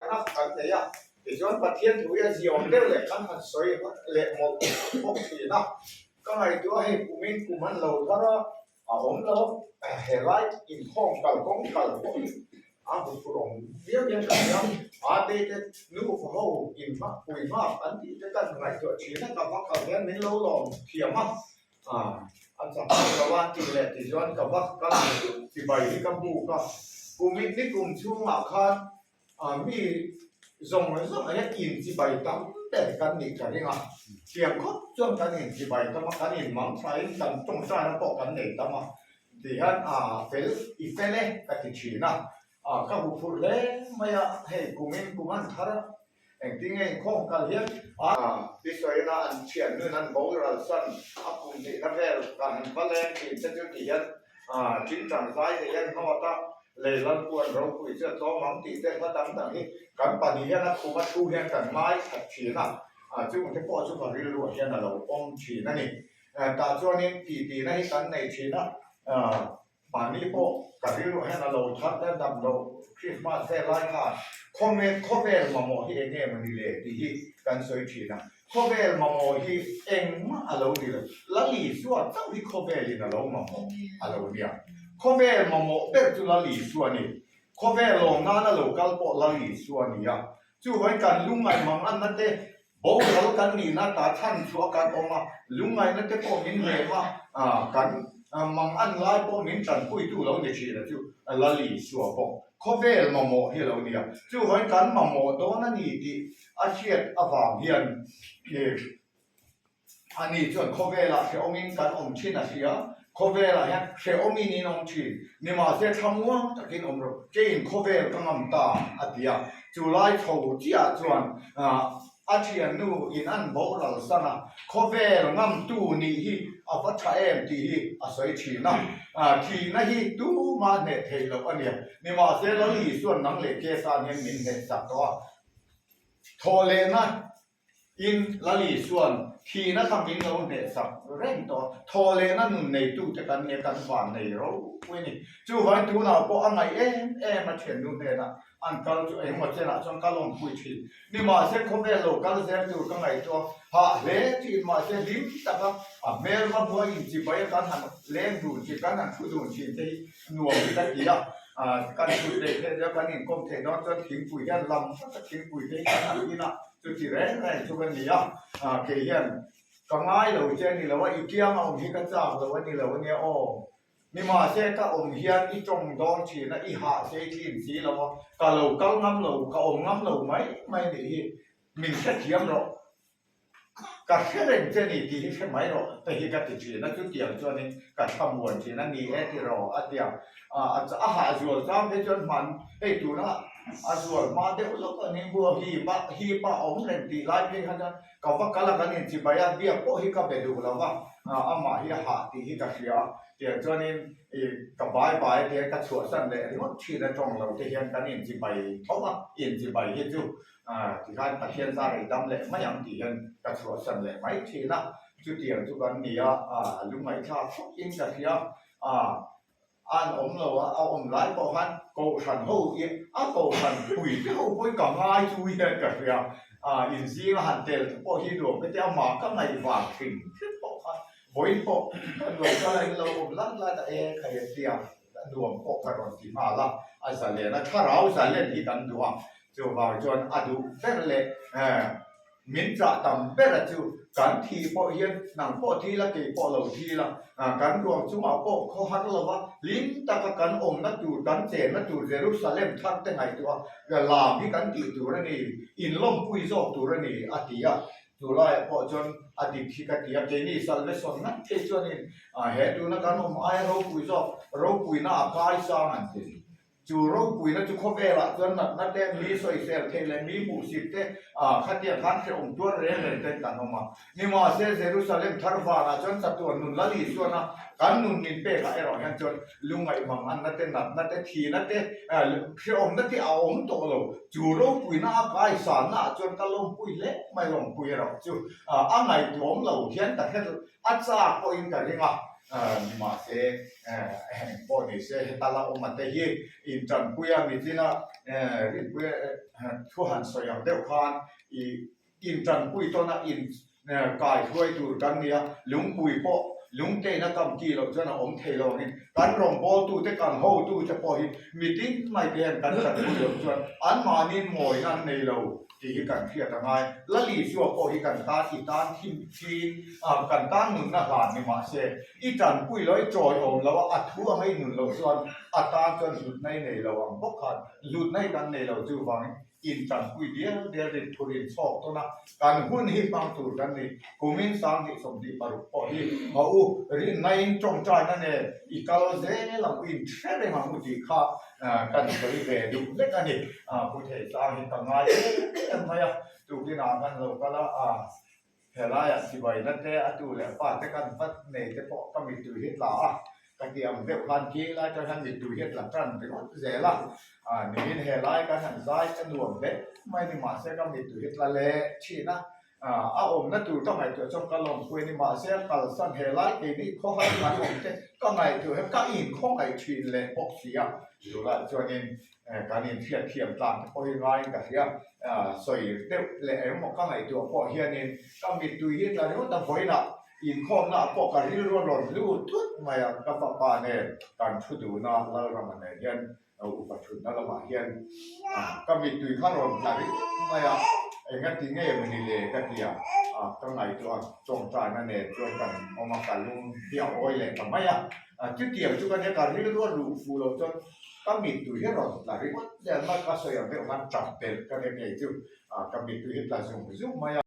ນະ ອັນເນີ້ຍ ທີ່ຈະປະທຽນຖືວ່າຊິອອກແນວໃດ ຄັນມັນສວຍແລະເໝາະສົມທີ່ນະ ກໍໃຫ້ຕົວໃຫ້ກຸມິນກຸມັນເລົ່າທະລະ ອາ ອົມເລົ່າ ເຮັດລາຍກິນຂອງກັນຂອງກັນ ອາ ຜູ້ລອງວຽງວຽງກັນຍາມ ອາ ເຕເຕນູເຮົາກິນໝາກປຸຍໝາກ ອັນທີ່ຈະກັນໃຫ້ຕົວທີ່ນະ ກັບວ່າເຂົາແມ່ນເຮົາລອງທຽມມາ ອາ ອັນສຳຄັນກະວ່າທີ່ແຫຼະ ທີ່ຍ້ອນກະວ່າກະຊິໄປທີ່ກະບູກະ ກຸມິດນິກຸມຊຸມອາຄານ ອາ ມີ ສອງຮ້ອຍສອງຮ້ອຍ ອາ ອິນຊິໄບຕຳແຕ່ກັນນີ້ກະນີ້ງາ ສຽງຄົບຈວນກັນອິນຊິໄບຕຳມາ ກັນອິນມັງໄຊກັນຈົ່ງຊານະເກາະກັນເນຕຳມາ ທີ່ຫັ້ນ ອາ ເຟລ ອີເຟເລກະຕິຊີນະ ອາ ກະຫູພຸດແລມາຍາ ເຮ ກຸມິນກຸມັນທະລະ ແອງຕິເງຂອງການຮຽນ ອາ ປິໂສຍນາ ອັນຊຽນນຸນັ້ນ ໂບຣານສັນ ອາກຸມຕິລະແວລ ການຫັນປະແລງ ທີ່ຈະຈຸຕິຍັນ ອາ ຈິນຈັງຊາຍ ເດຍັນຮອຕະ ເລລັນກວນ ເຮົາຄຸຍເຊື້ອຕໍ່ມັງຕິເຕພະດັງດັງຮີ ກັນປານີຮຽນນະ ຄູມາທູຮຽນກັນມາຍ ອາ ຊີນະ ອາ ຈຸງເທໂປ ຈຸກະຣິລວດຮຽນນະ ລາວອົມຊີນະນີ້ ອາ ຕາຈວນນີ້ ຕີຕີນະ ຮີກັນໃນຊີນະ ອາ ບາດນີ້ພວກກະລິໂລແຮນາໂລທັດ ແລະ ດຳໂລຄຣິສມາສແທ້ຫຼາຍທ່ານ ຄອມເມັນ ຄອບແວນມາໝໍຮີເອເງມະນີເລ ທີ່ຮີກັນເຊີຍທີນະ ຄອບແວນມາໝໍຮີເອງມາອາໂລດີລະ ລະລີສວນເຈົ້າຮີຄອບແວນລີນາໂລມາໝໍອາໂລເນຍ ຄອບແວນມາໝໍເປັນຈຸລະລີສວນນີ້ ຄອບແວນລອງນານາໂລກັລປອລະລີສວນນີ້ ຈຸໄວ້ກັນລຸງໄງມັງອັນນັ້ນເຕ ໂບລານກັນນີ້ນາຕາທັນຊົ່ວກັນອອກມາ ລຸງໄງນັ້ນແຕ່ພວກມິນເຮມາ ອາ ກັນ ອາ ມັງອັນຫຼາຍພວກມິນຈັນປຸຍຕູເຫຼົ່ານີ້ຊີນະຈຸ ອາ ລາລີຊົ່ວພວກ ຄອບແວນມາໝໍເຮເຫຼົ່ານີ້ ຈຸໄວ້ກັນມາໝໍໂຕນະນີ້ຕິ ອາຊຽດອາຫວ່າງຮຽນ ເອ ອານີ້ຈວນຄອບແວລາເຊອອງມິນກັນອອງຊີນາເຊຍ ຄອບແວລາແຮກເຊອອງມິນນີ້ນອງຊີ ນິມາເຊທຳວງຕະກິນອອມໂຣ ເຈນຄອບແວລກະງຳຕາ ອາເຕຍ ຈຸລາຍເຊົາເຈຍຈວນ ອາ ອາທຽນນູອິນອັນໂບຣານສະນະ ຄອບແວລງຳຕູນີຮີ ອາຟັດທະແອມຕີຮີ ອາຊອຍທີນະ ອາ ທີນະຮີຕູມາເນເທໂລອາເນຍ ນິມາເຊລາລີສວນນັງເລເກສາເນຍມິນເຮສັດໂຕ ໂທເລນະ ອິນລາລີສວນ ທີນະທຳອິນເຮົາເນສັບເຣນໂຕ ໂທເລນະນຸນເນຕູຕະກັນເນກັນຫວານເນໂຣ ເວນີ ຈູໄວຕູນາໂປອະໄງເອ ເອມາເທນດູເນນະ ອັນເກົາຈຸເອງໝົດເຊນະ ຈອງກະລົງຄຸຍທີ ນິມາເຊໂຄເວໂລກາເຊຕູກະໄງຕົວ ຫາເລທີມາເຊລິມຕະກະ ອາເມລມາບົວອິນຈິໄບກັນຫັນ ເລງດູນຈິກັນຫັນ ຜູ້ດູນຈິເຕ ນວມຕະກີອາ ກັນຊຸດເດເທດ ກັນອິນກົມເທນອນ ຈົນຖິງປຸຍແດນລຳ ຈົນຖິງປຸຍເທນອນ ນີ້ນະ ຈຸດທີ່ແຮງແຮງຈຸບັນນີ້ອາ ເກຮຽນ ກະງ່າຍລະເວເຈນີ້ລະວ່າ ອີກຽງອອມຮີກະຈາກລະວະນີ້ລະວະເນຍ ໂອ ນິມາເຊກະອົມຮຽນ ອີຈົງດອນຊີນະ ອີຫາເຊທີນຊີລະວ່າ ກະເລົາກະງຳເລົາ ກະອົມງຳເລົາໄໝ ໄໝນີ້ ມິນເຊທຽມເນາະ ກະເຊເລັງເຈນີ້ ທີ່ເຮັດໃຫ້ໄໝເນາະ ແຕ່ເຮັດກະຕິຈີນະ ຈຸຕຽງຈວນນີ້ ກະທຳມວນຊີນະ ນີ້ແອດຕິເຣາ ອາຕຽງ ອາ ອາ ອາຫາຈວນຈາມເດຈວນມັນ ເອຕູນະ ອາຈວນມາເດວລະກະນິງບົວ ຮີບະ ຮີປາອອງເລັງຕິລາຍເພງຫັ້ນນະ ກະວະກະລະກະນິນຈິໄບອາບຽກໂປະຮີກະເບດູລະວະ ອາ ອາມາຮີຫາຕິຮີກະເຊຍ ຕຽງຈວນນີ້ ເອ ກະບາຍບາຍ ຕຽງກະຊົ່ວຊັ້ນແລະ ທີ່ມັນຊີນະຈອງລາວ ຕຽງກະນິນຈິໄບ ເພາະວ່າອິນຈິໄບເຮັດຢູ່ ອາ ທີ່ຂ້ານຕະຄຽນສາໄລດຳແລະ ມາຍັງທີ່ເຫັນກະຊົ່ວຊັ້ນແລະ ໄມທີ່ນະ ຈຸຕຽງຈຸບັນນີ້ ອາ ອາ ລຸງໄມທາ ພວກອິນກະເຊຍ ອາ ອັນອົມລະວະ ອາອົມຫຼາຍປອກຫັ້ນ ໂກທັນໂຮອີ ອາໂກທັນປຸຍເຈົ້າປຸຍກະງາຍຈຸເຮັດກະເຊຍ ອາ ອິນຊີງະຫັນເຕລ ໂປະຮີດວງກະເຕອາມາກະໄງວາງຄິງ ໂປະຫັ້ນ ໂບຍໂປະ ລວມກະໄລລະອົມລະລະຕະເອ ຂະເອເຕຍ ລວມໂປະກະດອນທີ່ມາລະ ອາສາເລນະ ທະລາວສາເລນທີ່ກັນດວງ ຈູບາງຈອນອະດຸເປັນເລ ເອີ ມິນຈະຕຳເປັນລະຈູ ກັນທີ່ເປາະຮຽນ ໜັງເປາະທີ່ລະເກເປາະເຫຼົ່າທີ່ລະ ອາ ກັນດວງຈຸມາເປາະ ເຂົາຫັນລະວ່າ ລິນຕະກະກັນອົງນະຕູ ກັນເຈນນະຕູ ເຢຣູຊາເລັມ ທັງແຕ່ໄງຕົວ ລາມທີ່ກັນຕີຕູລະນີ ອິນລົມປຸຍຈອກຕູລະນີ ອາຕິຍະ ຕູລາຍເປາະຈົນ ອາຕິທິກະຕິຍະເກນີ ຊາເລຊອນ ນັນເຕຈວນິນ ອາ ເຮຕູນະການອົມອາຍ ໂຣປຸຍຈອກ ໂຣປຸຍນາອາກາຍຊາງອັນເຕ ຈູໂຣປຸຍນະຈຸໂຄເວລະ ຈວນນັດນະແຕນມີຊອຍເຊລເທແລະມີໝູຊິດເຕ ອາ ຄະຕຽງຄັນເຊອົງຕົວເຣນເລນເຕັນກັນອອກມາ ນິມາເຊເຢຣູຊາເລັມ ທາຣວານາ ຈວນຕະຕົວນຸນລະລີສ່ວນນະ ກັນນຸນນິນເປກະເອຣອນແຮນຈົນ ລຸງໄງມັງອັນນະເຕນະ ນະເຕທີນະເຕ ເຊອົມນະເຕອາອົມໂຕໂລ ຈູໂຣປຸຍນາອາກາຍສານນະ ຈວນກະລົມປຸຍເລ ໄມລົມປຸຍເອຣອນ ຈູ ອາ ອາໄງຕົວມເລົ່າຮຽນກະເຮັດ ອາຈາກໂປອິນກະເຮງອາ ເອີ ມາເຊ ເອີ ແຫ່ງໂປລິເຊ ເຮັດຕາລະອົມມາເຕຮີ ອິນຈັນປຸຍອາ ມິຕິນະ ເອີ ຣິນປຸຍ ເອີ ທຸຫັນສະຫຍັງເດວຄານ ອີ ອິນຈັນປຸຍໂຕນະ ອິນ ເອີ ກາຍຊ່ວຍຕູກັນເນຍ ລຸງປຸຍເປາະ ລຸງເຕນະກຳກີເຫຼົ່າຈະນະອົມເທໂລນິ ກັນລົງໂບຕູເຕກັນໂຮຕູຈະປອຍ ມິຕິນໄມເປນກັນຈັນປຸຍເຫຼົ່າຈວນ ອັນມານິນໂມຍນັ້ນເນໂລ ທີ່ຮີກັນເຄຍຕະງາຍ ລະລີຊົ່ວໂປຮີກັນຕານ ອີຕານທິມທີນ ອາ ກັນຕານໜຶ່ງນະຫານນິມາເຊ ອີຈັນປຸຍລອຍຈອຍອອມລະວະ ອາທົວໃຫ້ໜຶ່ງລາວຊວນ ອາຕານຈວນຫຼຸດໃນໃນລະວັງບໍ່ຂາດ ຫຼຸດໃນກັນໃນລາວຈື່ວັງ ອິນຈັນປຸຍດຽວ ດຽວລິດທຸລິນຊອກໂຕນະ ກັນຫຸນຮີປັງຕູກັນນີ້ ກຸມິນສາງຮີສົມດີປາລຸໂປຮີ ເຮົາອູລິນໃນຈົງຈາຍນະເນ ອີກາລະເຊລຳອິນເຊເດງຫາມຸຕິຄາ ອາ ກັນບໍລິເວນດຸເລັກອັນນີ້ ອາ ຜູ້ເທສາເຫັນຕະງາຍ ເອັມມາຍາ ຕູກິນາກັນໂລກະລະ ອາ ເຮລາຍອະຊິໄວນະແຕອະຕູແລະປາແຕ່ກັນປັດເນແຕ່ເພາະກະມິດຕຸຍເຮັດລາ ກະຕຽມເວບພັນກີລາຈະທັນມິດຕຸຍເຮັດລາກັນໄປໝົດແລະລະ ອາ ນິມິດເຮລາຍກະທັນຊາຍກະນວມເບ ໄມນິມາເຊກະມິດຕຸຍເຮັດລາແລທີ່ນະ ອາ ອາອົມນະຕູກະໄມຕົວຊົງກະລອງຄຸຍນິມາເຊກະລະສັນເຮລາຍເກນີຂໍໃຫ້ມັນອົມເຕກະໄມຕົວເຮັດກະອິນຂໍໃຫ້ທິນແລະປອກເສຍ ຢູ່ລະຈວນນິນ ເອີ ການເຮັດທຽບທຽມຕາມທີ່ພໍເຮັດງານກະເສຍ ເອີ ຊ່ອຍເດວແລະເອົາໝົກກະໄຫຕົວພໍເຮັດນີ້ ກະມິດຕຸຍເຮັດລະເດວຕະບໍ່ນະ ອິນຄອມນະພໍກະລິລວນລຸດທຸດມາຍາກະປະປາເນ ການຊຸດູນະລະລະມະເນຮຽນ ເອົາອຸປະຊຸນນະລະມະຮຽນ ອາ ກະມິດຕຸຍຄາລອນຕາລິມາຍາ ເອງະຕິເງມະນີເລກະຕິຍາ ອາ ກະໄຫຕົວ ຈອງຈາຍນະເນ ຈວນກັນອອກມາກະລຸງດຽວໂອຍແລະກະມາຍາ ອາ ຈຸດດຽວຈຸກະເນກະລິລວນລຸຟູລາວຈົນ ກະມິດຕຸຍເຮັດລອນຕາລິມາ ແລະມາກະຊວຍເອົາເດວມັນຈຳເປັນກະເນກະຈຸ ອາ ກະມິດຕຸຍເຮັດລາຊຸມຊຸມມາຍາ